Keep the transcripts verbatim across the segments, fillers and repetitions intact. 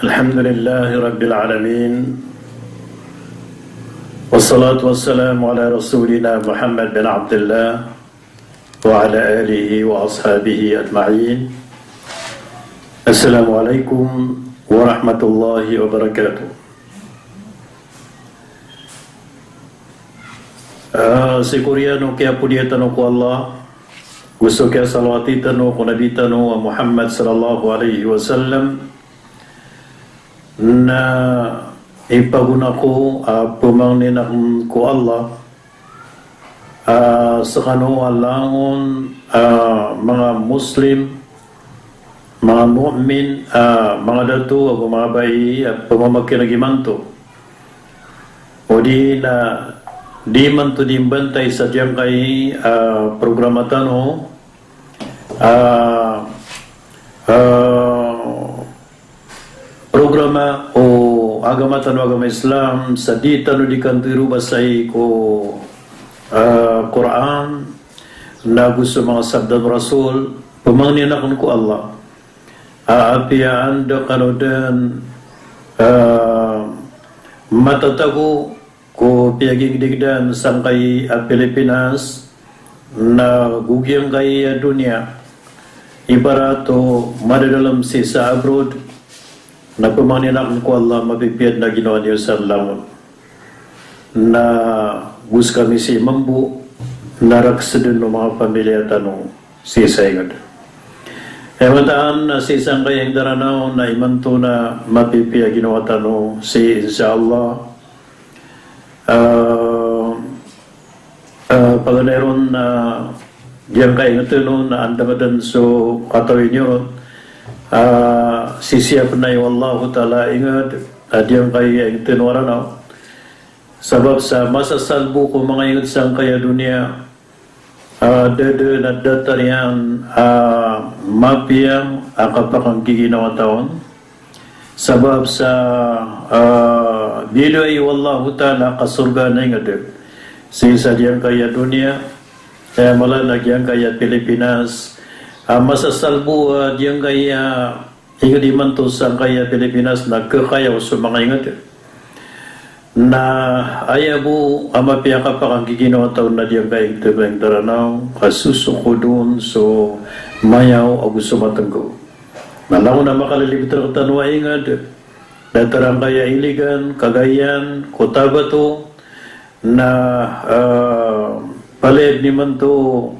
الحمد لله رب العالمين. والصلاة والسلام على رسولنا محمد بن عبد الله وعلى آله وأصحابه أجمعين. السلام عليكم ورحمة الله وبركاته. Ah, sii ko oriyan o kiyapodiya tano ko Allah, go so kiyasalawati tano ko Nabi tano a Muhammad sallallahu alaihi wasallam, na ipagona ko a pamangnin akn ko Allah, ah, skano a langon, ah, manga Muslim, manga mu'min, ah, manga dato ago manga bai a pamamakineg imanto. Odi na di imanto di mbantay sa giyangkai, ah, programa tano, ah, ah, programa o agama tano a agama Islam, sa di tano di kanto iroba sii ko, ah, Qur'an, na go so manga sabda o Rasul, pamangnin akn ko Allah a apiya anda kano dn, ah, matatago ko piyagigdigdan sangkai a Pilipinas, na go giyangkai a doniya, ibarat o madadalm sii sa abroad, na pamangnin akn ko Allah mapipiya dn a ginawa niyo sa langon. Na go skami sii mambo, na rakhs dn o manga pamilya tano sii sa ingd. Aya mataan na sii sangkai a ingd a Ranaw na imanto na mapipiya a ginawa tano sii, insha Allah. Ah, ah, paganay ron na giyangkai a ingd tano na andang dn so katawi niyo ron. Ah, sisiyapn o Allahu Ta'ala a ingd a giyangkai a ingd tano a Ranaw. Sabap sa masasalbo ko manga ingd sangkai a doniya, ah, da dn a datar iyan a mapiya a kapakanggiginawata on. Sabap sa, ah, biyaloy o Allahu Ta'ala a kasorgaan a ingd sii sa giyangkai a doniya, aya mala na giyangkai a Pilipinas, ah, masasalbo a giyangkai a ingd imanto sangkai a Pilipinas na khayaw so manga ingd. Na aya bo a mapiya a kapakanggiginawata on na giyangkai a ingd tano a Ranaw, ka sosokod on so mayaw ago so matnggaw. Na langon a makalilibet rktano a ingd, datar angkai a Iligan, Cagayan, Cotabato, na, ah, palaya dn imanto,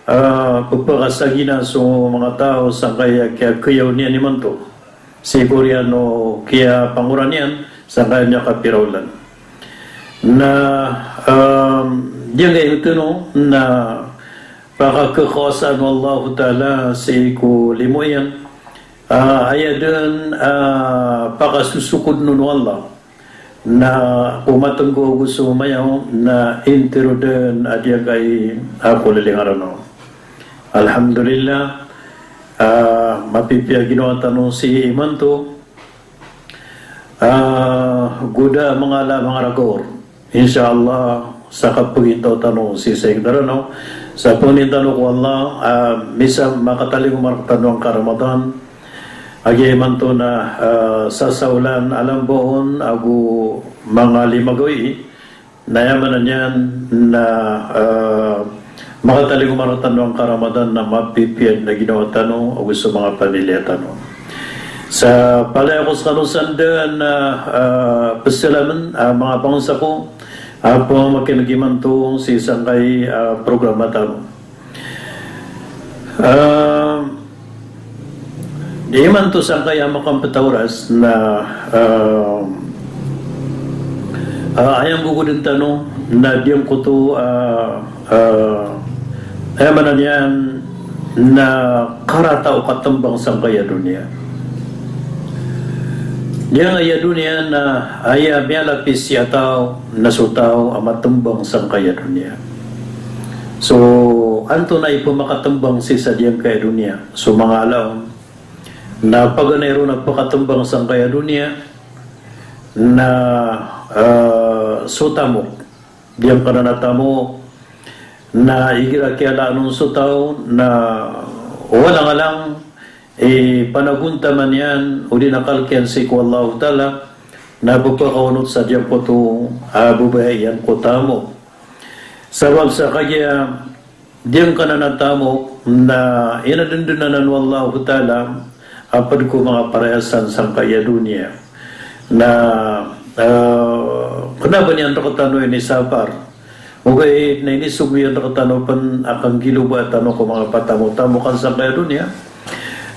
ah, pphakasagina so manga taw sangkai a kiyakhayaw niyan imanto. Sii ko oriyan o kiyapangoran iyan sangkai a miyakapira olan. Na, ah, giyangkai a ingd tano na pakakhakhawasaan o Allahu Ta'ala sii ko limo iyan. Ah, aya dn, ah, pakasosokod on o Allah na ko matnggaw ago so mayaw na intiro dn a giyangkai a koliling a Ranaw. Alhamdulillah, ah, mapipiya a ginawa tano sii imanto, ah, go da a mangala a manga ragor. Insha Allah, sa kapagintaw tano sii sa ingd a Ranaw, sa pangnin tano ko Allah, ah, misa makatalingoma rktano angkai a Ramadan, a giya imanto na, ah, sasaolan a lambaon ago manga lima gawii, na aya maana niyan na, ah, makatalingoma rktano angkai a Ramadan na mapipiya dn a ginawa tano ago so manga pamilya tano. Sa palaya ko skano san dn a, ah, pzalamn a manga bangsa ko a pamamakineg imanto sii sangkai a programa tano. Ah, di imanto sangkai a makampet a oras na, ah, ah, aya nggogodan tano na giyangkoto, ah, ah, aya maana niyan na karata o katmbang sangkai a doniya. Giyangkai a doniya na aya miyalapis sii a taw na so taw a matmbang sangkai a doniya. So antonaa i pmakatmbang sii sa giyangkai a doniya? So manga ala on na paganay ron a pakatmbang sangkai a doniya na, ah, so tamok. Giyangkanan a tamok na igira kiyalaan on so taw na walang alang i panagontaman iyan, odi na kalk iyan sii ko Allahu Ta'ala, na pphakaonot sa giyangkoto a babaya iyan ko tamok. Sabap sa kagiya giyangkanan a tamok na inadndanan o Allahu Ta'ala a pd ko manga parayasan sangkaya doniya. Na, ah, kna ba niyan rktano inisapar. Ogaid na inisogo iyan rktano pn a kanggiloba tano ko manga patamotamokan sangkaya doniya.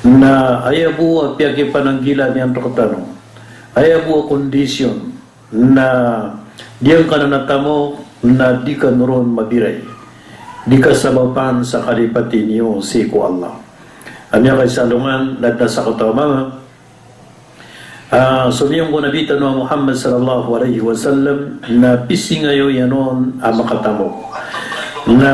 Na aya bo a piyakipananggila niyan rktano, aya bo a kondisyon na giyangkanan a tamok na di kano ron mabiray, di kasabapan sa kalipati niyo sii ko Allah. A miyakaisa alongan na adn a sakataw a mama, ah, somiyong ko Nabi tano a Muhammad sallallahu alaihi wasallam na pisingayo iyan on a makatamok. Na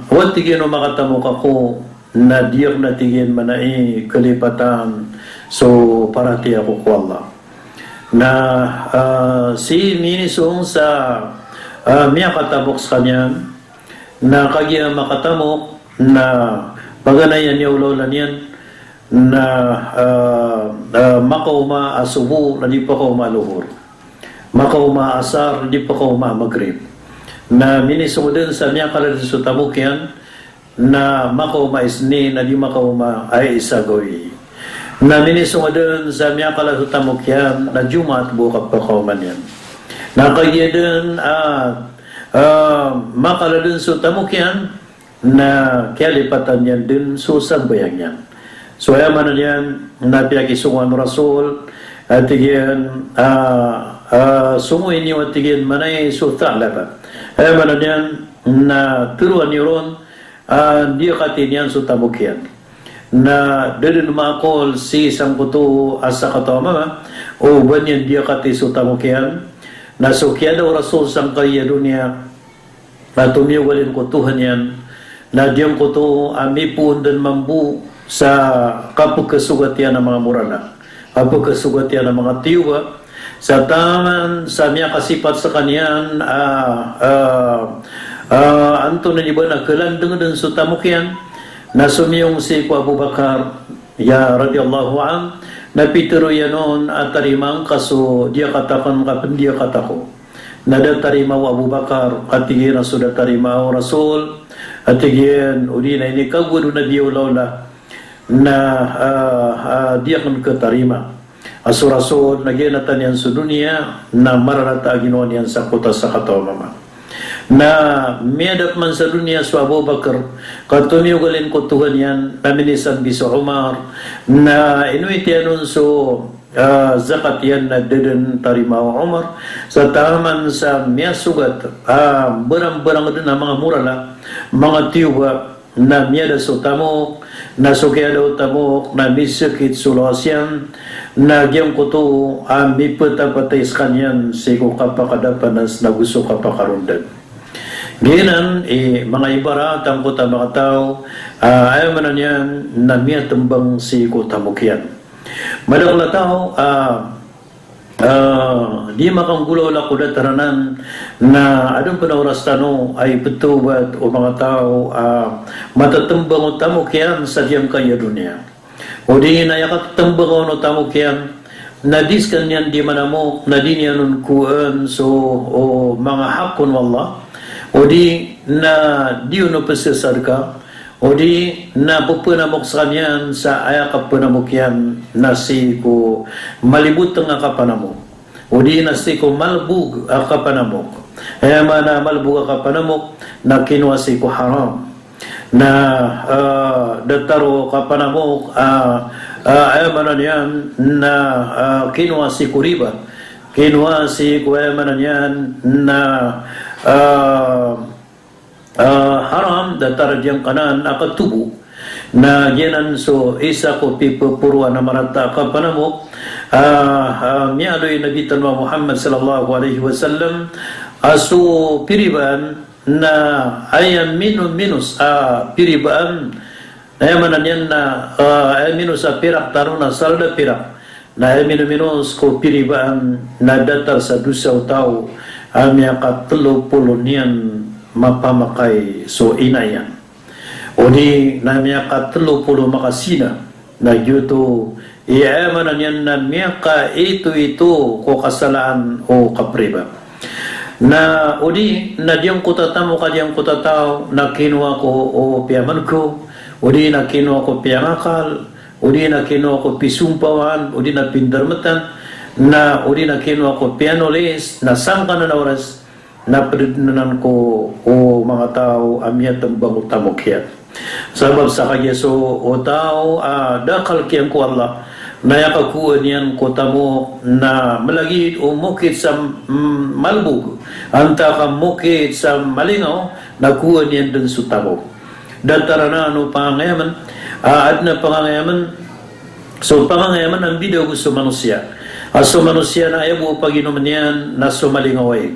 o tig iyan o makatamok ako, na di akn, a tig iyan, mana i kalipatan so paratiyaya ko ko Allah. Na, ah, sii minisong sa, ah, miyakatamok skaniyan, na kagiya makatamok, na paganay iyan i olaola niyan, na, ah, ah, makaoma a sobo, na di pakaoma a lohor. Makaoma a asar, na di pakaoma a magrib. Na minisong dn sa miyakala dn so tamok iyan, na makaoma a isni, na di makaoma a isa gawii. Na minisong dn sa miyakala so tamok iyan, na Jumaat bo a kapakaoma niyan. Na kagiya dn, ah, ah, makala dn so tamok iyan, na kiyalipatan iyan dn so sambayang iyan. So aya maana niyan na piyakisongowan o Rasul, a tig iyan, ah, ah, songowi niyo, a tig iyan, mana i so tha'laba. Aya maana niyan na tharoa niyo ron, ah, diyakati niyan so tamok iyan. Na da dn maakol sii sangkoto a sakataw a mama o ba niyan diyakati so tamok iyan. Na so kiyada o Rasul sangkaya doniya, na tomiyogalin ko Tohan iyan, na giyangkoto a mipoon dn mambo sa kapkhasogat iyan a manga morala, kapkhasogat iyan a manga tiyoba, sa taman sa miyakasipat skaniyan a, a, a, antonaa ini ba, na khalandng dn so tamok iyan. Na somiyong sii ko Abu Bakar, ya, radiyallahu anhu, na pitharo iyan on a tarimaa ngka so diyakat akn ka pndiyakat ako. Na da tarimaa o Abu Bakar, a tig iyan, a so da tarimaa o Rasul, a tig iyan, odi na inikagowad o Nabi a olaola, na, ah, ah, di akn khatarima. A so Rasul na giyanatan iyan so doniya, na mararata a ginawa niyan sangkoto a sakataw a mama. Na miyada pman sa doniya so Abu Bakar, ka tomiyogalin ko Tohan iyan, na minisambit so Umar, na inowit iyan on so, ah, zakat iyan, na da dn tarimaa o Umar, sa taman sa miyasogat, ah, mbarangbarang dn a manga morala, manga tiyoba, na miyada so tamok, na so kiyada o tamok na misakit so lawas iyan, na giyangkoto a mipatapatay skaniyan sii ko kapakadapanas na go so kapakarondan. Giyanan i manga ibarat angkoto a manga taw, ah, aya maana niyan na miyatmbang sii ko tamok iyan. Madakl a taw, ah, ah, di makanggolawla ko datar anan, na adn pn a oras tano a ipthawbat o manga taw a matatmbang o tamok iyan sa giyangkaya doniya. Odi na aya katatmbanga on o tamok iyan na di skaniyan di manamok, na di niyan on kowaan so, o, manga hak on o Allah. Odi na di on pzasadka, odi na pphanamok skaniyan sa aya kaphanamok iyan na sii ko malibotng a kapanamok, odi na sii ko malbog a kapanamok. Aya maana a malbog a kapanamok na kinowa sii ko haram. Na, ah, datar o kapanamok, ah, ah, aya maana niyan na, ah, kinowa sii ko riba, kinowa sii ko, aya maana niyan na, ah, ah, haram, datar giyangkanan a katobo. Na giyanan so isa ko pipaporoan a marata a kapanamok, ah, ah, miyaaloy o Nabi tano a Muhammad sallallahu alaihi wasallam, a so piribaan na aya minominos a piribaan, na aya maana niyan na, ah, aya minos a pirak tano na salda pirak. Na aya minominos ko piribaan na datar sa dosa o taw a miyakatlo polo niyan mapamakay so ina iyan. Odi na miyakatlo polo makasina. Na giyoto i, aya maana niyan na miyakaitoito ko kasalaan o kapriba. Na odi na giyangkoto a tamok a giyangkoto a taw na kinowa ko o piyamankaw, odi na kinowa ko piyangakal, odi na kinowa ko pisompawan, odi na pindarmetan, na odi na kinowa ko piyanolis, na sangkanan a oras, na ped den anan ko o manga taw a miyatembang o tamok iyan. Sabap sa kagiya so o taw a da a kalek iyan ko Allah, na aya kakowaan iyan ko tamok na melagid o mokit sa, mm, malbog, antaa ka mokit sa malingaw, na kowaan iyan den so tamok. Datar anan o pangangayamen, a, aden a pangangayamen, so pangangayamen a mbida ago so manosiya. A so manosiya na aya bo a paginomen iyan na so malingaw a ig.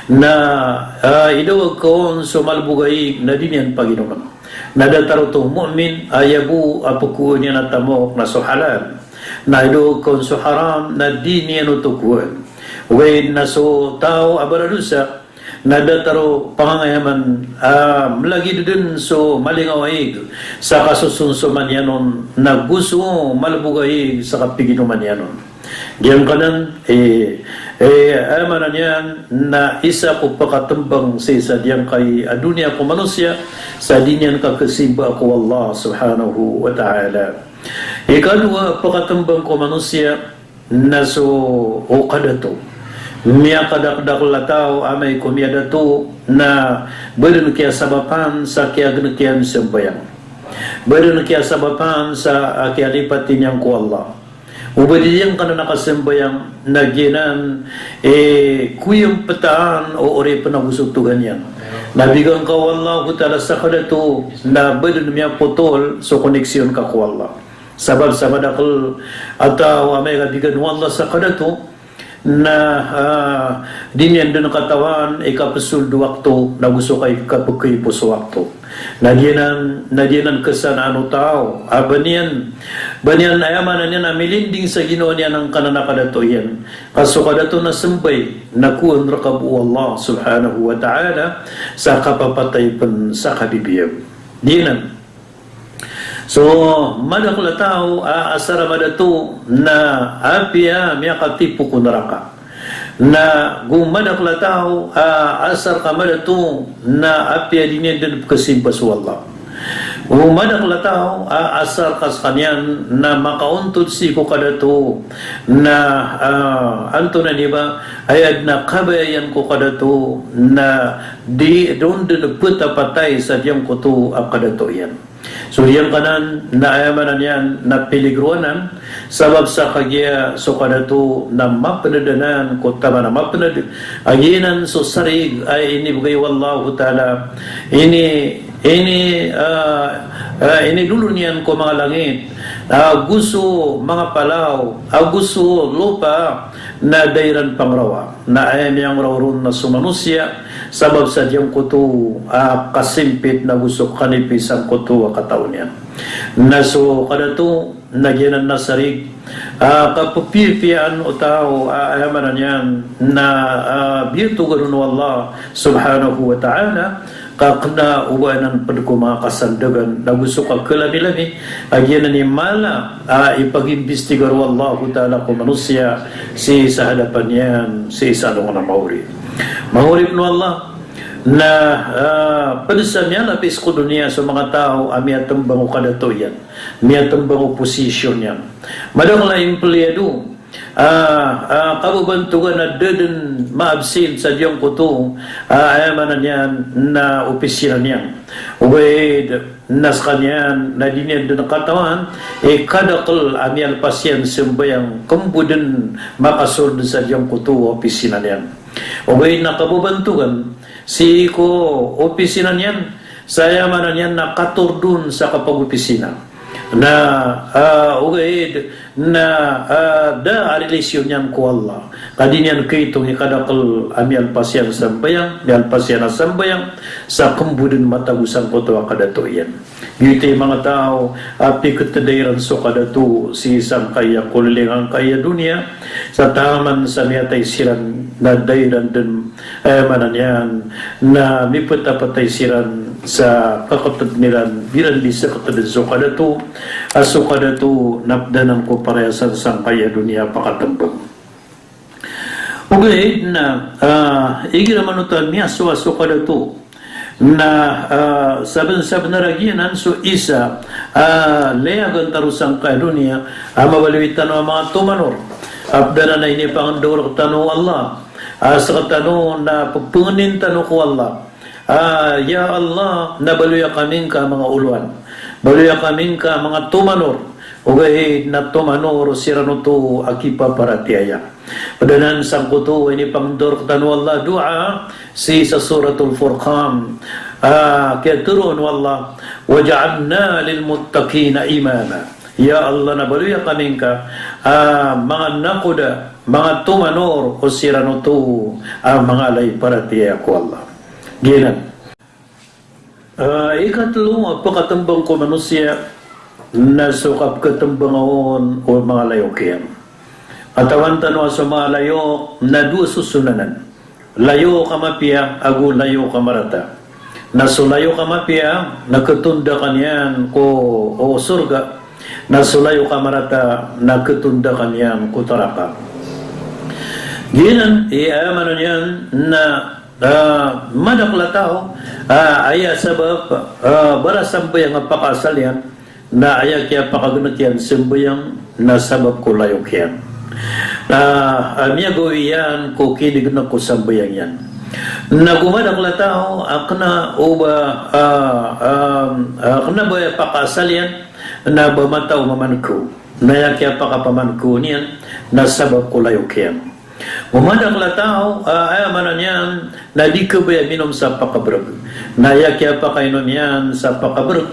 Na, a, idawag ka on so malbog a ig na di niyan paginomen. Na datar oto o mu'min, aya bo a pekowaan iyan a tamok na so halal. Na idawag ka on so haram, na di niyan oto kowaan. Ogaid na so taw a baradosa, na datar o pangangayamen a melagid den so malingaw a ig sa kasosonsoman iyan on, na go so malbog a ig sa kapiginoman iyan on. Giyangkanan, eh, eh, aya maana niyan na isa ko pekatembang sii sa giyangkai a doniya ko manosiya, sa di niyan kakesimba ko Allah Subhanahu wa Ta'ala. Ikadowa a pekatembang ko manosiya, na so o kadato. Miyakadakdakel a taw amay ko miyadato na ba den kiyasabapan sa kiyagen kiyan sembayang. Ba den kiyasabapan sa, a, kiyalipati niyan ko Allah. O ba di niyan kanan a kasembayang na giyanan, e, koyempetaan o oripen ago so togan iyan. Na bigan ka o Allahu Ta'ala sa kadato na ba den miyapotol so koneksiyon ka ko Allah. Sabap sa madakel a taw amay ka bigan o Allah sa kadato, na, ah, di niyan den katawan i kapesold o wakto, na go so kai kapekaipo so wakto. Na giyanan, na giyanan kesanaan o taw a ba niyan, ba niyan aya maana niyan a milinding sa ginawa niyan angkanan a kadato iyan. Ka so kadato na sembay, na kowan reka bo o Allah Subhanahu wa Ta'ala sa kapapatay pen sa kabibiyag. Giyanan. So madakel a taw a asar a madato na apiya miyakatipo ko naraka. Na go madakel a taw a asar ka madato na apiya di niyan den pekesimba so Allah. Go madakel a taw a asar ka sekaniyan na makaontod sii ko kadato na, ah, antonaa ini ba, aya den a kabaya iyan ko kadato na di den den petapatay sa giyangkoto a kadato iyan. So giyangkanan na aya maana niyan na piligro anan, sabap sa kagiya so kadato na mapened anan ko taman a mapened. A giyanan so sarig a inibegay o Allahu Ta'ala, ini, ini, ah, ah, inidolon iyan ko manga langit, ah, ago so manga palaw, ago so lopa, na da iran pangrawa. Na aya miyangraw ron na so manosiya, sabap sa giyangkoto a kasimpit na go so kanipis angkoto a katao niyan. Na so kadato, na giyanan na sarig a kapepiyapiyaan o taw a aya maana niyan na, ah, biyatogan on o Allah Subhanahu wa Ta'ala, ka kena o ba anan ped ko manga kasandagan, na go so kakelamilami, a giyanan i mala a ipagimbistigar o Allahu Ta'ala ko manosiya sii sa hadapan iyan, sii sa alongan a maori. Manga oripen o Allah, na, ah, ped sa miyalapis ko doniya so manga taw a miyatembang o kadato iyan, miyatembang o posisyon iyan. Madakel a empleyado, ah, ah, kababantogan a da den ma-absent sa giyangkoto, ah, aya maana niyan na opisina niyan. Ogaid na sekaniyan na di niyan den katawan i kadakel a miyalpas iyan sembayang, kembo den makasold sa giyangkoto a opisina niyan. Ogaid na kababantogan sii ko opisina niyan, sa aya maana niyan na katorod on sa kapagopisina. Na, ah, ogaid na, ah, da a relasyon iyan ko Allah. Ka di niyan kaitong i kadakel a miyalpas iyan sembayang, miyalpas iyan a sembayang, sa kembo den matago sangkoto a kadato iyan. Giyoto i manga taw a piketeda iran so kadato sii sangkaya kolileng angkaya doniya, sa taman sa miyatay siran na da iran den, eh, maana niyan na mipetapatay siran sa kakatebn iran, di ran di sekatebn so kadato, a so kadato na pd anan ko parayasan sangkaya doniya a pakatembang. Ogaid na, ah, igira manoto a miyasowa so kadato, na, ah, saben-sabenar a giyanan so isa, ah, layagan tano sangkaya doniya, a mabaloy tano a manga tomanor, a pd anan a inipangndao rektano o Allah, a sekatano na pepengnin tano ko Allah. Ah, ya Allah, na baloya kami ngka a manga olowan. Baloya kami ngka a manga tomanor. Ogaid na tomanor siran oto a kipaparatiyaya. Pd anan sangkoto a inipangndao rektano o Allah a doa sii sa Suratul Furqan. Ah, kiyatharoon o Allah, "Waj'alna lil muttaqina imama." Ya Allah, na baloya kami ngka a manga nakoda, manga tomanor o siran oto a manga lay paratiyaya ko Allah. Giyanan. Ah, ikatlo a pekatembang ko manosiya na so kapekatembang on o manga layok iyan. Katawan tano a so manga layok na dowa sosonanan. Layok a mapiya ago layok a marata. Na so layok a mapiya na ketondakan iyan ko, o sorga. Na so layok a marata na ketondakan iyan ko naraka. Giyanan i, aya maana niyan na, ah, madakel a taw, ah, aya sabap, ah, barasambayang a pakaasal iyan, na aya kiyapakagenek iyan sambayang na sabap ko layok iyan. Na, ah, miyagawi iyan ko kinigenek ko sambayang iyan. Na go madakel a taw a kena o ba, ah, ah, ah, kena ba aya pakaasal iyan, na ba mataw mamankew. Na aya kiyapakapamankew niyan na sabap ko layok iyan. Go madakel a taw, ah, aya maana niyan na di kabaya minom sa pakabereg. Na aya kiyapakainom iyan sa pakabereg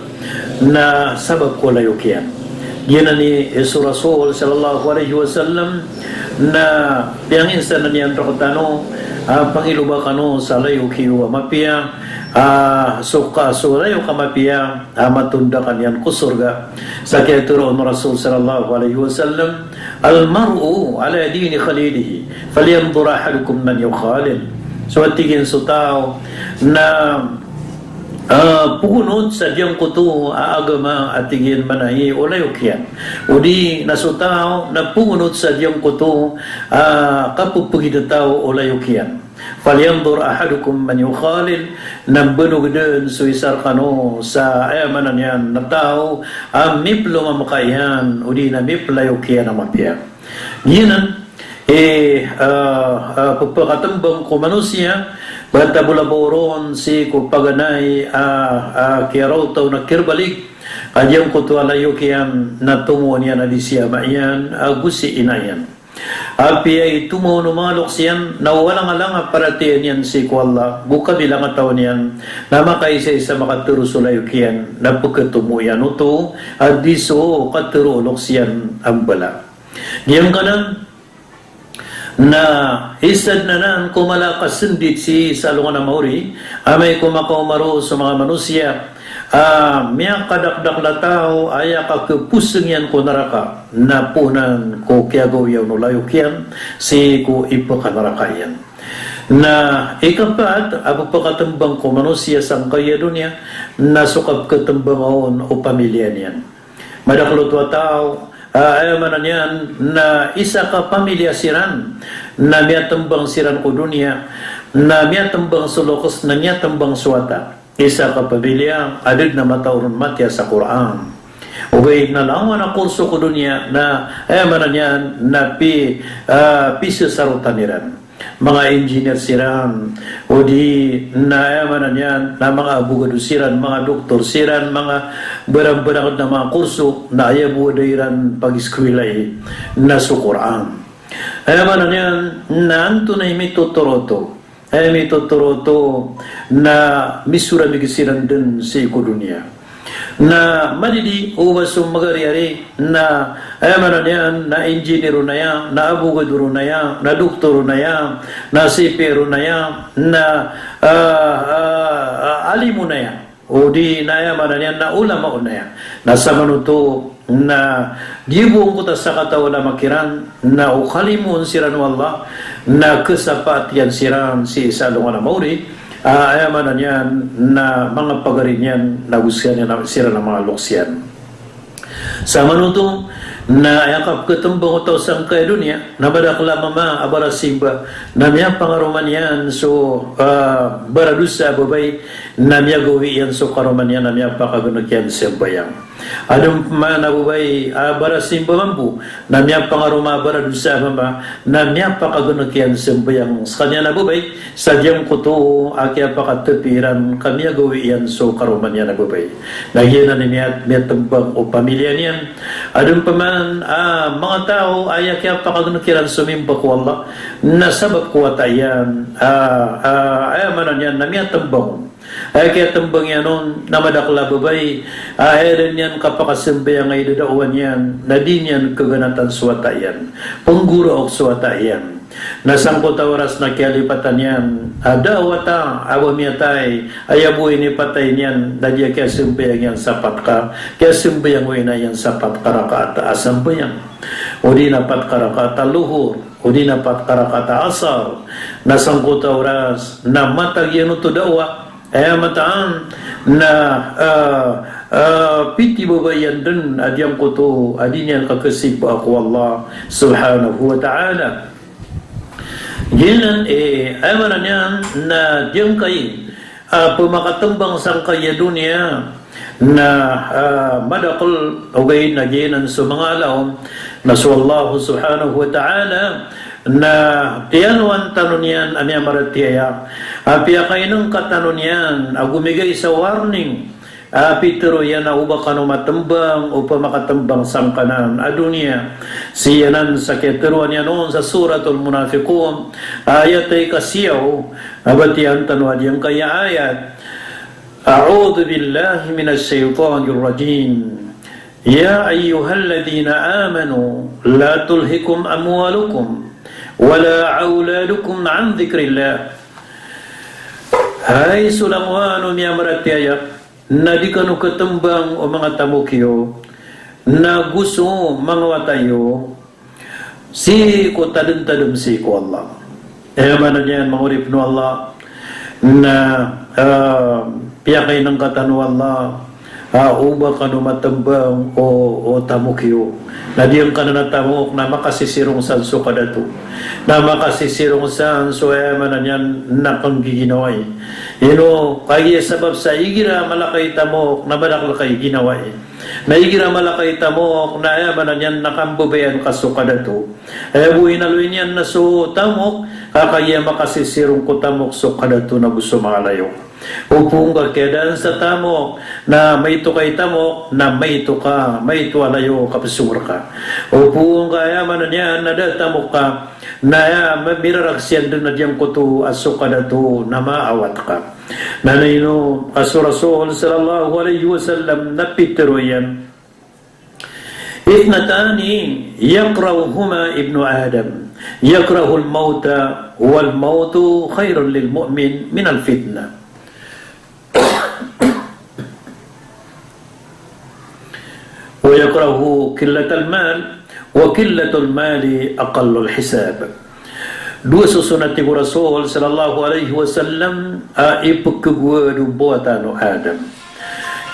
na sabap ko layok iyan. Giyanan i so Rasul sallallahu alaihi wasallam na piyanginsanan iyan rektano, ah, pangiloba kano sa layok iyo a mapiya, ah, so ka, so layok a mapiya a matondakan iyan ko sorga. Sa kiyatharoon o Rasul sallallahu alaihi wasallam, "Al-mar'u ala dini khalilihi, falyanzur ahadukum man yukhalil." So, a tig iyan, so taw na, ah, pogonot sa giyangkoto a agama, a tig iyan, manay o layok iyan. O di na so taw na pogonot sa giyangkoto a kapepegid a taw o layok iyan. "Falyanzur ahadukum man yukhalil," na mbanog den so isa rekano sa, aya maana niyan na taw a miplomamka iyan, o di na miplayok iyan a mapiya. Giyanan i, ah, ah, pepakatembang ko manosiya, ba tabola ba oron sii ko paganay a, ah, kiyaraotaw na kirebalig, a giyangkoto a layok iyan na tomo niyan a di si ama iyan ago si ina iyan. Apiya i tomo o manga loks iyan na walang-alang a paratiyaya niyan sii ko Allah, go kabilangataw niyan na makaisaisa makatharo so layok iyan, na peketomo iyan oto a di so katharo o loks iyan a mbala. Giyangkanan na isa den anan ko mala a kasendit sii sa alongan a maori, amay ko makaoma roo so manga manosiya a miyakadakdakel a taw a aya kakepuseng iyan ko naraka na poon anan ko kiyagawiya on o layok iyan sii ko ipekanaraka iyan. Na ikapat a pepakatembang ko manosiya sangkaya doniya na so kapekatembang on o pamiliya niyan. Madakel oto a taw, ah, aya maana niyan na isa ka pamiliya siran, na miyatembang siran ko doniya, na miyatembang so loks, na miyatembang so wata. Isa ka pamiliya a da den a mataw ron matiya sa Qur'an. Ogaid na langowan a kurso ko doniya na, aya maana niyan na pi-, ah, pisesarotan iran. Manga engineer siran, o di na, aya maana niyan na manga abogado siran, manga doktor siran, manga barang-barang na manga kurso, na aya bo a da iran pagiskuwilai na so Qur'an. Aya maana niyan na antonaa i mitotoro oto. Aya mitotoro oto na misoramig siran den sii ko doniya. Na madidi o ba so magariari na, aya maana niyan na engineer on aya, na abogado on aya, na doktor on aya, na C P R on aya, na, ah, ah, ah, alim on aya. O di na, aya maana niyan na ulama on aya. Na samanoto na di bo angkoto a sakataw a ulama kiran, na o kalimoon siran o Allah, na kesapaat iyan siran sii sa alongan a maori, ah, aya maana niyan na manga pagari niyan na go siran a, siran a manga loks iyan. Sa manoto na aya kapkatmbang o taw sangkaya doniya na madakl a mama a barasimba na miyapangaroma niyan so, ah, baradosa a babay na miyagawii iyan so karoma niyan na miyapakagnk iyan sambayang. Adn pman a babay a barasimba mambo na miyapangaroma a baradosa a mama na miyapakagnk iyan sambayang skaniyan a babay sa giyangkoto a kiyapakatpi iran ka miyagawii iyan so karoma niyan a babay. Na giyanan i miya-, miyatmbang o pamilya niyan. Adn pman a manga taw a aya kiyapakagnk iran so mimba ko Allah na sabap ko wata iyan, ah, ah, aya maana niyan na miyatmbang on. Aya kiyatmbang iyan on na madakl a babay a aya dn iyan kapakasambayang a idadaowan iyan na di niyan kaganatan so wata iyan, pnggoraok so wata iyan. Na sangkoto a oras na kiyalipatan iyan a da a wata a ba miyatay, aya bo inipatay niyan na di a kiyasambayang iyan sa pat ka, kiyasambayang o ina iyan sa pat ka rakaat a sambayang, odi na pat ka rakaat a lohor, odi na pat ka rakaat a asar. Na sangkoto a oras na matag iyan oto dawa, aya mataan na, ah, ah, pithibabay iyan dn a giyangkoto a di niyan kakasimbaa ko Allah subhanahu wa ta'ala. Giyanan i, aya maana niyan na giyangkai a, ah, pmakatmbang sangkaya doniya na, ah, madakl, ogaid na giyanan so manga ala on na so Allah subhanahu wa ta'ala na tiyanowan tano niyan a miyamaratiyaya, a piyakainngka tano niyan ago migay sa warning, a pitharo iyan a oba kano matmbang o pmakatmbang sangkanan a doniya. Sii anan sa kiyatharoa niyan on sa Suratul Munafiqun, ayat a ika siyaw, a batiyan tano a giyangkaya ayat. A'udhu billahi minash shaytanir rajim. Ya ayyuhalladhina amanu la tulhikum amwalukum wala awladukum an dhikrillah. Hay so langowan o miyamaratiyaya, na di kano katmbang o manga tamok iyo, na go so manga wata iyo, sii ko tadmtadm sii ko Allah. Aya maana niyan, manga oripn o Allah, na, ah, piyakainngka tano o Allah a oba kano matmbang o, o tamok iyo. Na giyangkanan a tamok na makasisirong san so kadato, na makasisirong san so, aya maana niyan, na kanggiginawai. Ino kagiya sabap sa igira mala ka i tamok na madakl ka i ginawai. Na igira mala ka i tamok na, aya maana niyan, na kambabayaan ka so kadato. Aya bo inaloy niyan na so tamok, ka kagiya makasisirong ko tamok so kadato na go so manga layok. Opama ka kiyadaan sa tamok na maito ka i tamok, na maito ka, maito a layok a pzong rka. Opama ka, aya maana niyan, na da a tamok ka, na aya ma-, miraraksian dn a giyangkoto a so kadato na maawat ka. Na ino a so Rasul sallallahu alaihi wasallam na pitharo iyan, "Ithnatani yakrahuhuma ibnu Adam, yakrahul mawta, wal mawtu khairun lil mu'min minal fitnah. Wa yakrahu qillatal mal, wa qillatul mali aqallul hisab." Dowa soson, a tig o Rasul sallallahu alaihi wasallam, a ipkhagowad o mbawataan o Adam.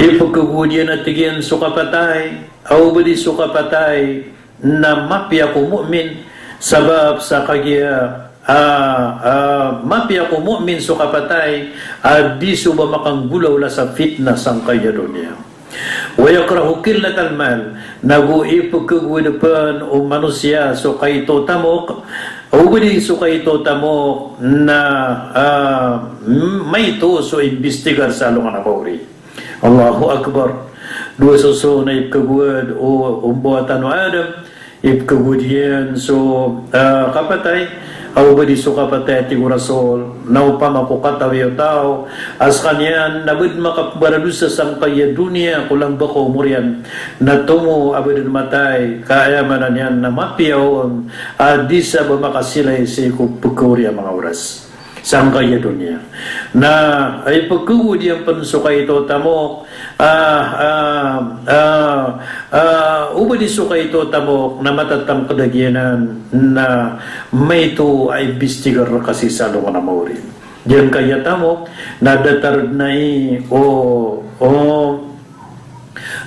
Ipkhagowad iyan, a tig iyan, so kapatay, a oba di so kapatay na mapiya ko mu'min, sabap sa kagiya, ah, ah, mapiya ko mu'min so kapatay a di so ba makanggolawla sa fitnah sangkaya doniya. Wa yakrahu qillatal mal, nago ipkhagowad pn o manosiya so kaito o tamok, oba di so kaito o tamok na, ah, m-, maito so imbistigar sa alongan a maori. Allahu Akbar. Dowa soson a ipkhagowad o, o mbawataan o Adam, ipkhagowad iyan so, ah, kapatay, a oba di so kapatay, a tig o Rasul, na opama ko katawi o taw a skaniyan na ba dn makapmbaradosa sangkaya doniya ko lamba ko omor iyan, na tomo a ba dn matay, ka aya maana niyan na mapiya on a di sa ba makasilay sii ko pkhaori a manga oras sangkaya doniya. Na ipkhagowad iyan pn so kaito o tamok, ah, ah, ah, ah, oba di so kaito o tamok na matatangkd a giyanan na maito a imbistigar rka sii sa alongan a maori. Giyangkaya tamok na datar dn ai o, o,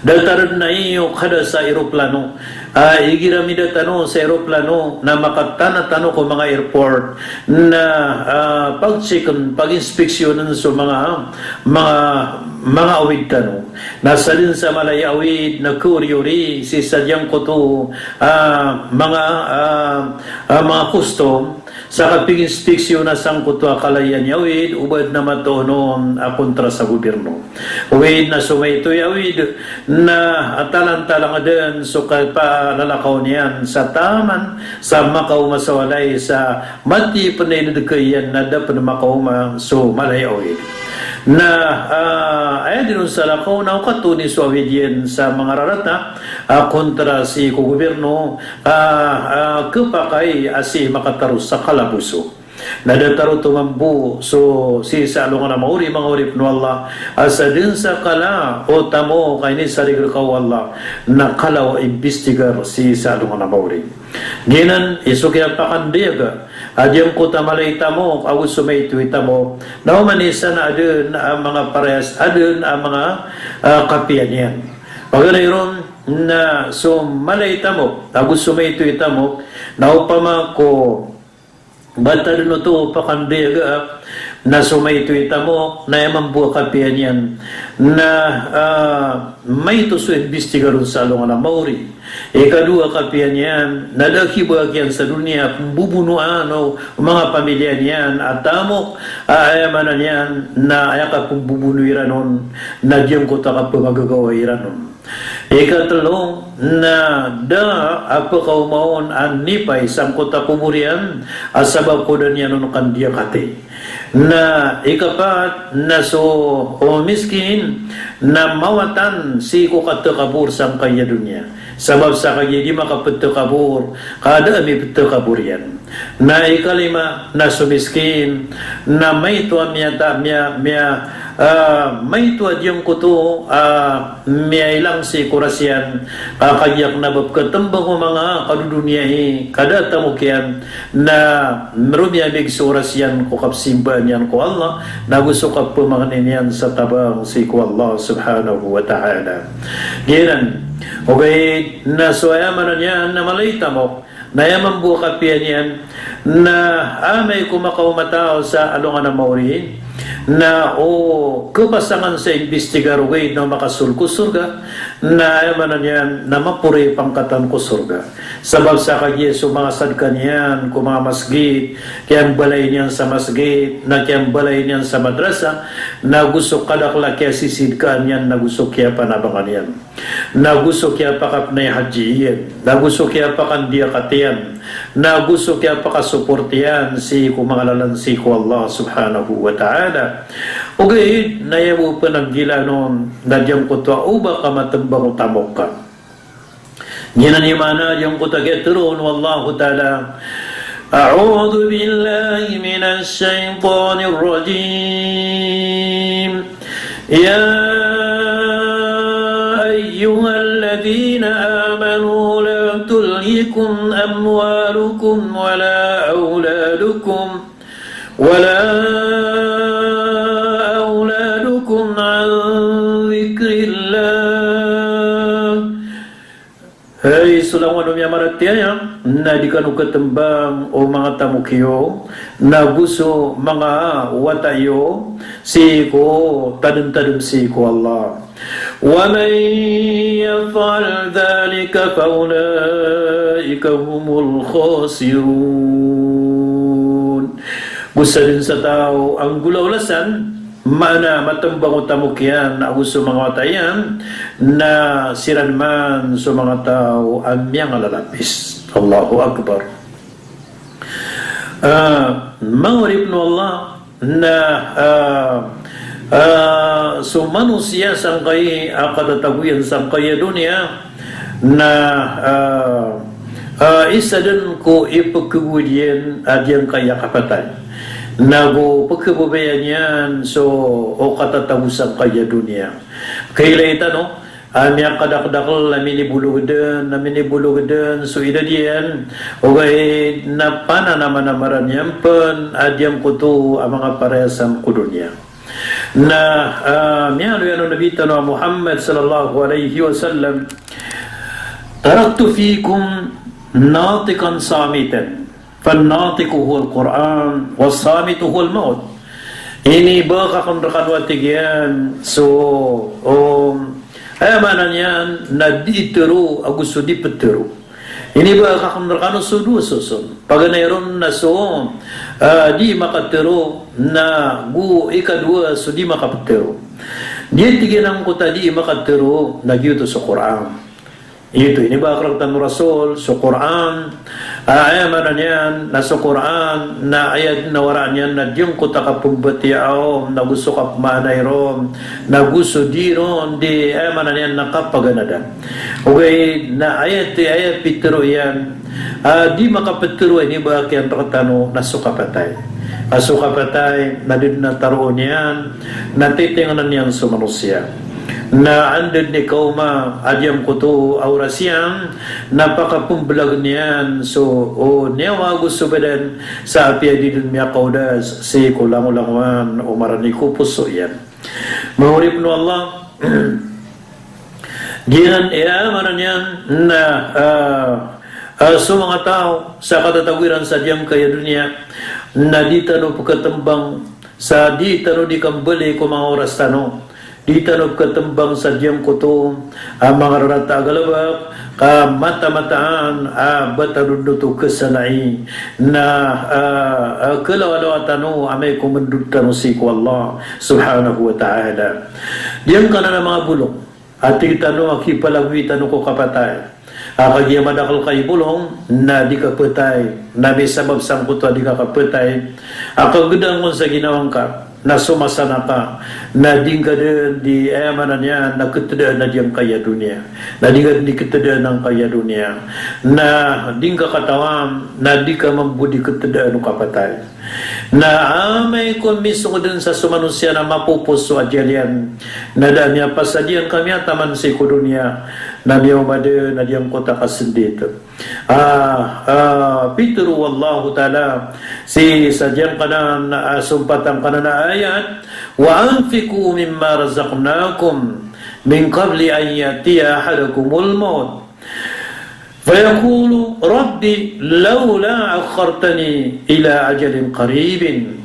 datar dn ai o kada sa eroplano. A, igira midatan o sa eroplano na makatana tano ko manga airport na, a, pag-check-in, pag-inspeksyonen so manga, manga, manga awid tano. Na sadn sa mala i awid na kaori-ori sii sa giyangkoto, a, manga, a, a, manga custom, sa kapag-inspeksyon a sangkoto a kalayan i awid, o ba dn a matoon on a kontra sa gobyerno. Oway, na so maito i awid na talantalang dn so kapalalakaw niyan sa taman sa makaoma sa walay sa mati pn a inadkay iyan na da pn makaoma so mala i awid. Na, a, aya dn on salakaw na o katoon i so awid iyan sa manga rarata a kontra sii ko gobyerno, a, a, khapakay a sii makataros sa kalaboso. Na datar oto mambo so sii sa alongan a maori, manga oripn o Allah, a sadn sa kala o tamok a inisarig rka o Allah na kala o imbistigar sii sa alongan a maori. Giyanan i so kiyapakandayaga a giyangkoto a mala i tamok ago so maito i tamok na oman i isa na adn a manga parehas, adn a manga, a, kapiya niyan. Paganay ron na so mala i tamok ago so maito i tamok na opama ko ba ta dn oto pakandayaga na so maito i tamok na aya mambo a kapiya niyan na, a, maito so imbistigar on sa alongan a maori. Ikadowa a kapiya niyan na da a kibagian sa doniya a pmbobonoan o manga pamilya niyan a tamok, a, aya maana niyan na aya kapmbobono iran on na giyangkoto a kapmagagawa iran on. Ikatlo na da a pkaoma on a nipay sangkoto a kobor iyan a sabap ko da niyan on kandiyakati. Na ikapat na so, o, miskin na mawatan sii ko katakabor sangkaya doniya. Sabap sa kagiya di makaptakabor ka da a miptakabor iyan. Na ikalima na so miskin na maito a miyata, miya, miya, a, maito a giyangkoto a miyailang sii ko oras iyan, ka kagiya kna ba pkatmbang o manga kadodoniyai ka da a tamok iyan, na mromiyabig so oras iyan ko kapsimba niyan ko Allah, na go so kapmangni niyan sa tabang sii ko Allah subhanahu wa ta'ala. Giyanan, ogaid na so aya maana niyan na mala i tamok, na aya mambo a kapiya niyan na amay ko makaoma taw sa alongan a maori, na o kapasangan sa imbistigar ogaid na o makasold ko sorga, na aya maana niyan na maporo i pangkatan ko sorga. Sabap sa kagiya so manga sadka niyan ko manga masgit, kiyambalay niyan sa masgit, na kiyambalay niyan sa madrasa, na go so kadakl a kiyasisidkaan iyan, na go so kiyapanabangan iyan. Na go so kiyapakapnay hadji iyan, na go so kiyapakandiyakati iyan, na go so kiyapakasoport iyan sii ko manga lalan sii ko Allah subhanahu wa ta'ala. Ogaid na aya bo pn a gilaa on na giyangkoto a oba ka matmbang o tamok ka. Giyanan i maana giyangkoto a kiyatharoa on o Allahu ta'ala, أعوذ بالله من الشيطان الرجيم. يا أيها الذين آمنوا لا تلهكم أموالكم ولا أولادكم، ولا أولادكم عن ذكر الله. Hay so langowan o miyamaratiyaya, na di kano katmbang o manga tamok iyo, na go so manga wata iyo, sii ko tadmtadm sii ko Allah. ومن يفعل ذلك فأولئك هم الخاسرون. Go sadn sa taw a nggolawla san, maana matmbang o tamok iyan ago so manga wata iyan, na siran man so manga taw a miyangalalapis. Allahu Akbar. Ah, manga oripn o Allah, na, ah, ah, so manosiya sangkai a katatago iyan sangkai a doniya, na, ah, ah, isa dn ko ipkhagowad iyan a giyangkai a kapatay. Na go pkhababayaan iyan so, o katatago sangkai a doniya. Kailay tano, a miyakadakdakl a minibolog dn, a minibolog dn so idad iyan, ogaid na pananamanamaran iyan pn a giyangkoto a manga parayasam ko doniya. Na, ah, miyaaloy o Nabi tano a Muhammad sallallahu alaihi wasallam, "Taraktu fikum natiqan samitan, fan-natiqu huwal Qur'an, was-samitu huwal maut." Inibagak akn rkano a tig iyan so, um, aya maana niyan na dii tharo ago so dii ptharo. Inibagak akn rkano so dowa soson. Paganay ron na so, ah, dii makatharo na go ikadowa so dii makaptharo. Giya tig iyan angkoto a dii makatharo na giyoto so Qur'an. Giyoto inibagak rktano o Rasul so Qur'an. Ah, aya maana niyan na so Qur'an na aya dn a waraan iyan na giyangkoto a kapmbatiyaa on, na go so kapmaanai ron, na go so dii ron dii, aya maana niyan na kapaganada. Ogaid na aya ti, aya pitharo iyan, ah, dii makaptharo a inibagak iyan rktano na so kapatay. Ka so kapatay na da dn a tharoon iyan, na titngnan iyan so manosiya. Na anda dn i kaoma a giyangkoto a oras iyan, na pakapmblagn iyan so, o, niyawa ago so badan, sa apiya di dn miyakaodas sii ko langolangowan o marani ko poso iyan. Manga oripn o Allah, giyanan i aya maana niyan na, ah, ah, so manga taw sa katatago iran sa giyangkaya doniya, na di tano pkhatmbang sa di tano dii kambali ko manga oras tano. Di tano pkhatmbang sa giyangkoto a manga rarata a galbk, ka matamataan a ba tano dn oto khasanai, na, ah, ah, khalawalawa tano amay ko mndod tano sii ko Allah subhanahu wa ta'ala. Giyangkanan a manga bolong a tig tano a kipalagoy tano ko kapatay. A kagiya madakl ka i bolong na di ka phatay, na misabap sangkoto a di ka kaphatay a kagdang kon sa ginawa ngka, na so masa na ka, na di ngka dn dii, aya maana niyan na khatdaan a giyangkaya doniya. Na di ngka dn dii khatdaan angkaya doniya. Na di ngka katawan, na di ka mambo dii khatdaan o kapatay. Na amay kon misong dn sa so manosiya na mapopos so ajal iyan, na da a miyapasad iyan ka miyataman sii ko doniya, na miyaoma dn a giyangkoto a kasndit. Ah, ah, pitharo o Allahu Ta'ala sii sa giyangkanan, ah, sompatan kanan a ayat, "Wa anfiqu mimma razaqnakum min qabli an ya'tiya ahadakumul mawt." Fayaqulu, "Rabbi, lawla akhartani ila ajalin qaribin."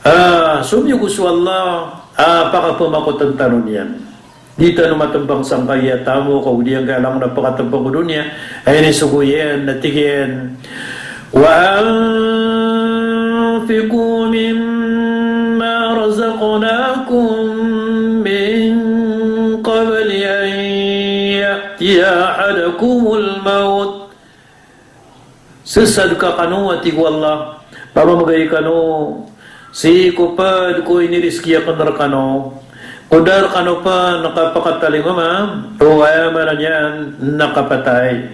Ah, somiyogo so Allah, ah, pakapmakotn tano niyan. Di tano matmbang sangkaya tamok, o di angkaya langon a pakatmbang ko doniya. Aya inisogo iyan, na tig iyan, "Wa anfiqu mimma razaqnakum min qabli an ya-" "Ya'tiya ahadakumul mawt." Sesadka kano, a tig o Allah, pamamgay kano sii ko pd ko inirizki akn rkano, ko da rkano pn kapakatalingoma o, aya maana niyan na kapatay.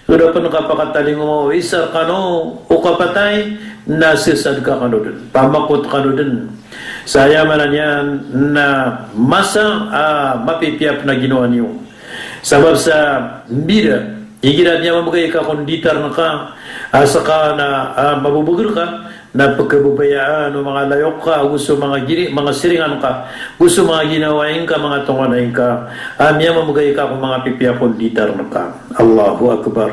Ko da pn kapakatalingoma o isa rkano o kapatay, na sesadka kano dn, pamakot kano dn sa, aya maana niyan na masa a mapipiya pn a ginawa niyo. Sabap sa mbida, igira miyamamgay ka kon ditar ngka, a ska na, ah, mabobogr ka, na pkhababayaan o manga layok ka, ago so manga giri, manga siringan ka, ago so manga ginawa ngka, manga tonganay ngka, a miyamamgay ka ko manga pipiya kon ditar ngka. Allahu Akbar.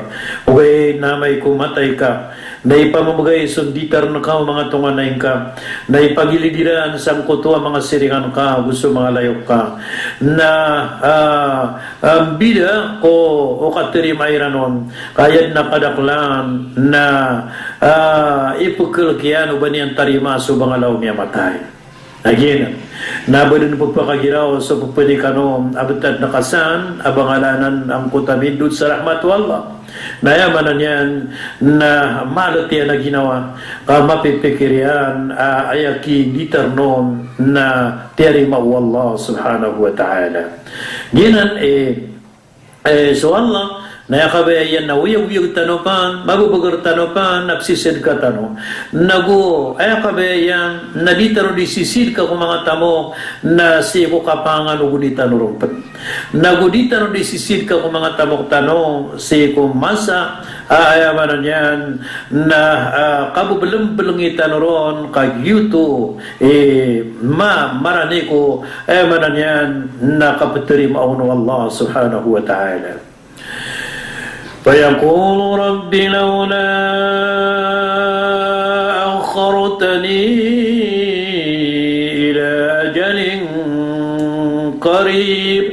Ogaid na amay ko matay ka, na ipamamgay so nditar ngka o manga tonganay ngka, na ipagilid iran sangkoto a manga siringan ka, ago so manga layok ka. Na, ah, ah, mbida ko, o katarima iran on, ka aya dn a kadaklan, na, ah, ipkhlk iyan o ba niyan tarima so bangala o miyamatay. Lagid anan, na ba dn pphakagiraw so pphanikano a btad na kasan a bangala anan angkoto a mindod sa rahmat o Allah. Na aya maana niyan na malat iyan a ginawa, ka mapipikir iyan a aya kinditar on na tiyarima o Allah subhanahu wa ta'ala. Giyanan, eh, Eh, so Allah, Na aya kabaya iyan na oyagoyag tano pn, mababagar tano pn, na psisidka tano. Nago aya kabaya iyan na di tano di sisidka ko manga tamok, na sii ko kapanganogon i tano ron pn. Nago di tano di sisidka ko manga tamok tano sii ko masa a, aya maana niyan na, ah, kabebelembelengi tano ron ka giyoto i ma-, marani ko, aya maana niyan na kaptarimaa on o Allah subhanahu wa ta'ala. Fayaqulu rabbi lawla akhartani ila ajalin qarib.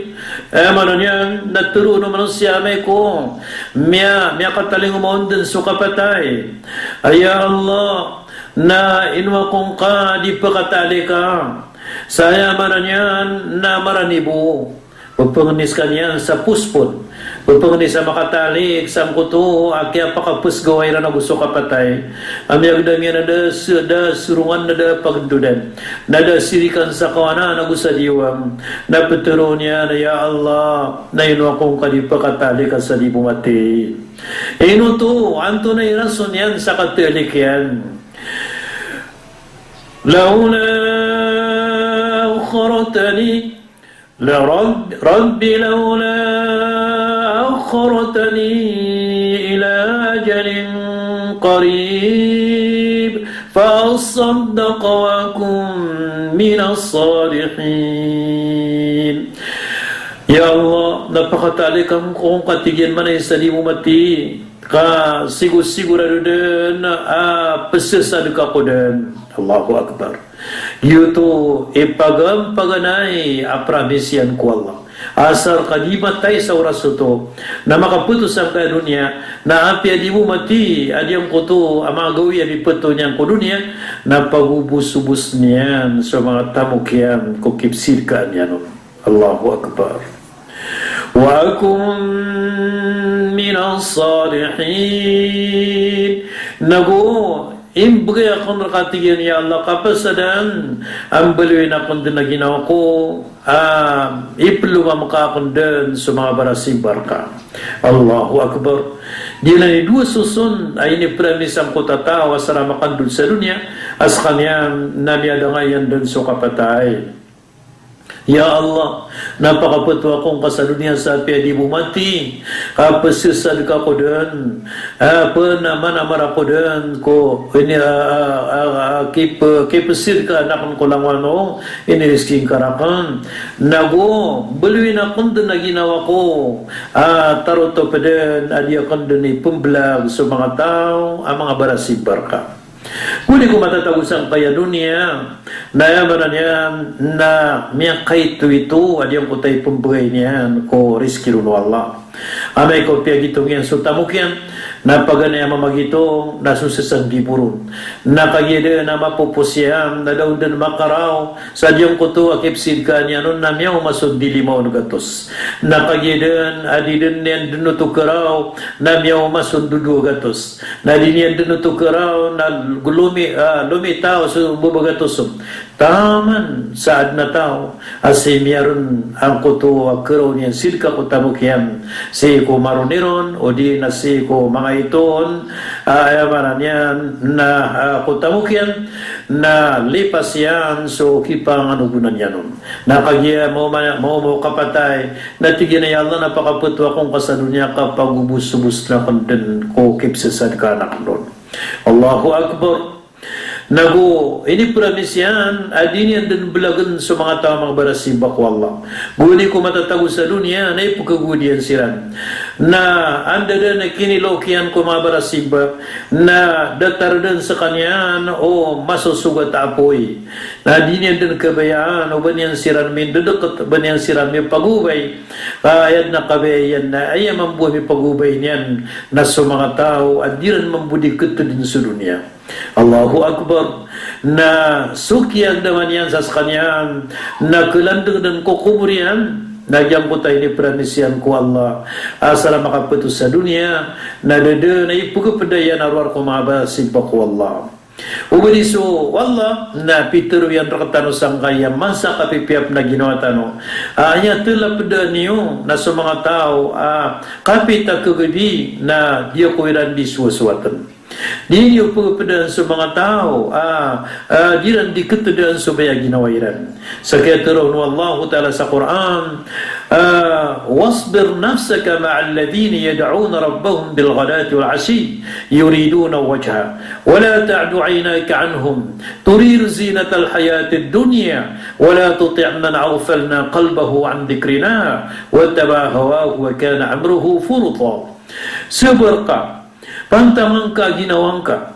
Aya maana niyan na tharoon o manosiya a amay ko miya-, miyakatalingoma on dn so kapatay a, ya Allah, na ino ako ngka di pkataalika sa, aya maana niyan na marani bo. Pphangni skaniyan sa postpone. Pphangni sa makataalik sangkoto a kiyapakapsgawa iran ago so kapatay. A miyagdam iyan a da s-, da sorongan, na da pagndodan, na da sirikan sa kawanan ago sa diwang. Na ptharoon iyan a, ya Allah, na ino ako ngka di pkataalika sa di bo mati. Ino oto, antonaa i rason iyan sa kataalik iyan? Lawla akhartani, la rabb-, rabbi lawla akhartani ila ajalin qarib fa asaddaqa wa akun minas salihin. Ya Allah, na pakataalika ako ngka, tig iyan, manaya sa di bo mati, ka sigo-sigorado dn a pzasadka ako dn. Allahu Akbar. Giyoto i paganay a promise iyan ko Allah. Asar ka di matay sa oras oto, na makapto sangkaya doniya, na apiya di bo mati a giyangkoto a manga gawii a mipto niyan ko doniya, na pagobos-obos niyan so manga tamok iyan ko kipsidkaan iyan on. Allahu Akbar. Wa akun minas salihin. Nago imbgay akn rka, tig iyan, ya Allah, kapasadan a mbaloyin akn dn a ginawa ko, a iplomamka akn dn so manga barasimba rka. Allahu Akbar. Giyanan i dowa soson a inipromise angkoto a taw a asar a makandod sa doniya, a skaniyan na miyadangay iyan dn so kapatay. Ya Allah, na pakapto ako ngka sa doniya sa apiya di bo mati, ka pzasadka ako dn, a, pnamanamar ako dn ko ini, a, a, a, a, kip-, kipsidkaan akn ko langowan o inirizki ngka rakn. Nago mbaloyin akn dn a ginawa ko, a, tarotop dn a di akn dn ipmblag so manga taw a manga barasimba rka. Gowani ko matatago sangkaya doniya, na aya maana niyan na miyakaito-ito a giyangkoto a ipmbgay niyan ko rizki ron o Allah. Amay ko piyagitong iyan so tamok iyan, na paganay a mamagitong, na so sasanggibo ron. Na kagiya dn a mapopos iyan, na da on dn makaraw sa giyangkoto a kipsidkaan iyan on, na miyaoma so dilimaw on gatos. Na kagiya dn a di dn iyan dn oto karaw, na miyaoma so dodowa gatos. Na di niyan dn oto karaw, na lomi-, a, lomitaw so babagatos on. Taman sa adn a taw a sii miyaron angkoto a karaw niyan sidka ko tamok iyan, sii ko maroni ron, odi na sii ko manga ito on, a, aya maana niyan na, a, ko tamok iyan, na lipas iyan so kipanganogonan iyan on. Na kagiya maoma, maoma o kapatay, na tig iyan a, ya Allah, na pakapto ako ngka sa doniya ka pagobos-obos akn dn ko kipzasadkaan akn on. Allahu Akbar. Nago inipromise iyan a di niyan dn blagn so manga taw a manga barasimba ko Allah. Gowani ko matatago sa doniya na ipkhagowad iyan siran. Na anda dn a kiniloki iyan ko manga barasimba, na datar dn skaniyan o masosogat a apoy. Na di niyan dn kabayaan o ba niyan siran mindedekt, ba niyan siran mipagobay. Ka aya dn a kabaya iyan na aya mambo a mipagobay niyan na so manga taw a di ran mambo di khatdn so doniya. Allahu Akbar. Na so kiyagdaman iyan sa skaniyan na klandng dn ko kobor iyan, na giyangkoto a inipromise iyan ko Allah a asar a makapto sa doniya, na da dn a ipkhapda iyan a rowar ko manga barasimba ko Allah. Ogaid so Allah na pitharo iyan rktano sangkaya masa a kapipiya pn a ginawa tano. A, aya tla pd aniyo na so manga taw a kapita kagabi na di ako iran di sowasowatn. Di niyo pagpdaan so manga taw a, a, di iran di ktdaan so baya ginawa iran. Sa kiyatharoa o Allah Ta'ala sa Qur'an, a, "Wasbir nafsaka ma'al ladhina yad'una rabbahum bil ghadati wal 'ashiyyi yuriduna wajhah, wa la ta'du 'aynaka 'anhum turidu zinatal hayatid dunya, wa la tuti' man aghfalna qalbahu 'an dhikrina wattaba'a hawahu wa kana amruhu furta." Sabar ka, pantang angka a ginawa ngka.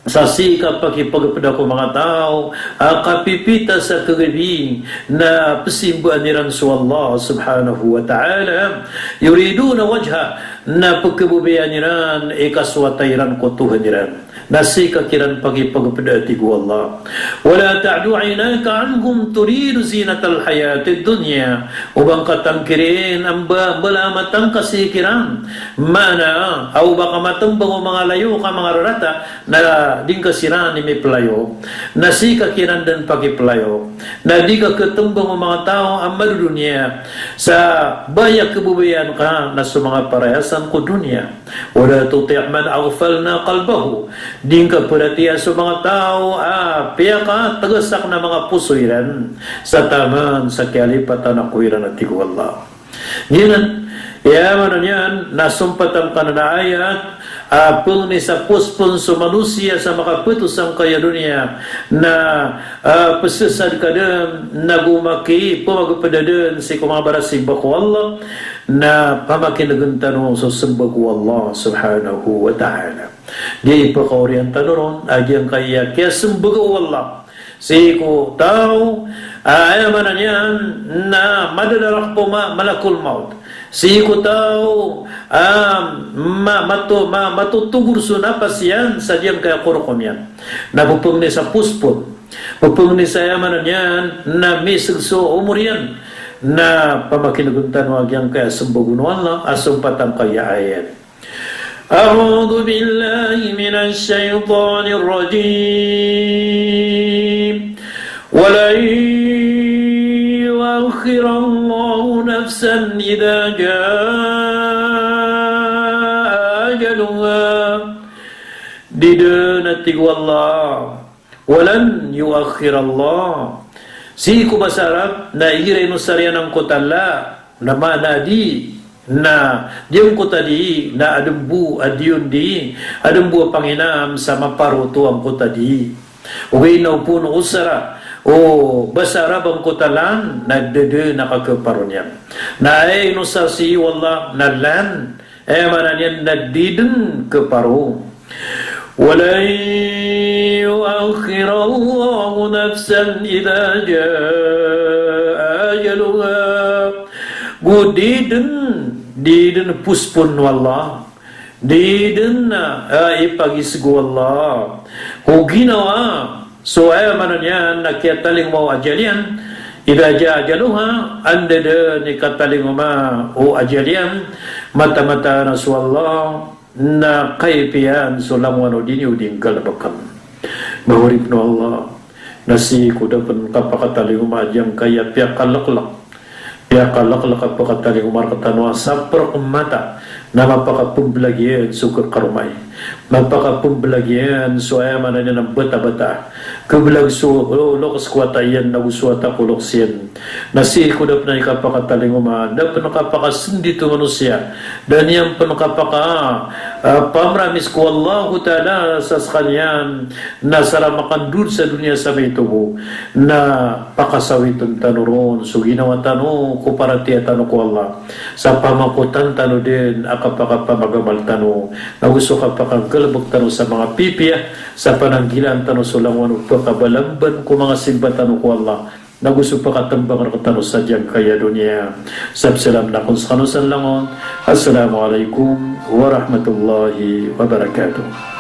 Sa sii ka pakipagpda ko manga taw a kapipita sa kagabi na pzimbaan iran so Allah subhanahu wa ta'ala. Yuriduna wajhah, na pkhababayaan iran i kasowata iran ko Tohan iran. Na sii ka kiran pakipagpda, tig o Allah. Wa la ta'du 'aynaka 'anhum turidu zinatal hayatid dunya. O ba ngka tangkirin a mba, mbala a mata ngka sii kiran. Maana, a o ba ka matmbang o manga layok a manga rarata, na di ngka siran i miplayo. Na sii ka kiran dn pakiplayo. Na di ka ktmbang o manga taw a madodoniya. Sa baya a khababayaan ka na so manga parayasan ko doniya. Wa la tuti' man aghfalna qalbahu. Di ngka paratiyayaa so manga taw a piyakatgas akn a manga poso iran sa taman sa kiyalipatan ako iran, a tig o Allah. Giyanan, aya maana niyan na sompatan ka nan a ayat a pangni sa pospon so manosiya sa makapato sangkaya doniya na, a, pzasad ka dn nago makipamagpda dn sii ko manga barasimba ko Allah. Na pamakinegn tano so simba ko Allah subhanahu wa ta'ala. Di pkaoriyan tano ron a giyangkaya kiyasimba ko Allah. Sii ko taw a, aya maana niyan na madadarak ko ma-, malakul maut. Sii ko taw a, ma-, mato-, ma-, matotogor so napas iyan sa giyangkaya korokom iyan. Na ppangni sa pospon. Ppangni sa, aya maana niyan na misg so omor iyan. Na pamakinegn tano a giyangkaya simba ko Allah a sompatan ka aya ayat. A'udhu billahi minash shaytanir rajim. Wa lan yu'akhkhirallahu nafsan idha jaa ajaluha. Di dn, a tig o Allah. Wa lan yu'akhkhirallah. Sii ko basa Arab na igira inosar iyan angkoto a la, na maana di, na giyangkoto a di, na adn bo a diyon di, adn bo a panginam sa maparoto angkoto a di. Ogaid na opama na osara o basa Arab angkoto a lan, na da dn a kakaparo niyan. Na aya inosar sii o Allah na lan, aya maana niyan na di dn kaparo. Wa lan yu'akhkhirallahu nafsan idha jaa ajaluha. Go di dn, di dn pospon o Allah. Di dn, a, ipagisg o Allah ko ginawa so, aya maana niyan na kiyatalingoma o ajal iyan. Idha jaa ajaluha, anda dn i katalingoma o ajal iyan, mataan-mataan a so Allah na kaipiya iyan so langowan o di niyo di nggalbkn. Manga oripn o Allah, na sii ko da pn kapakatalingoma a giyangkaya piyakalaklak. Piyakalaklak a pakatalingoma rktano a saprk mata na mapakapmblag iyan so kakaroma i. Mapakapmblag iyan so, aya maana niyan na bata-bata. Khablag so lo-, loks ko wata iyan nago so wata ko loks iyan. Na sii ko da pn aya kapakatalingoma, da pn kapakasndit o manosiya. Da niyan pn kapaka, a, pamramis ko Allahu Ta'ala sa skaniyan na sa ramakan dn sa doniya sa maito bo. Na pakasawitn tano ron so ginawa tano ko paratiyaya tano ko Allah. Sa pamakotan tano dn a kapakapamagamal tano. Nago so kapakanggalbk tano sa manga pipiya, sa pananggilaan tano so langowan o pakabalamban ko manga simba tano ko Allah. Nago so pakatmbang rktano sa giyangkaya doniya. Sa pzalam akn skano san langon. Assalamu alaikum warahmatullahi wabarakatuh.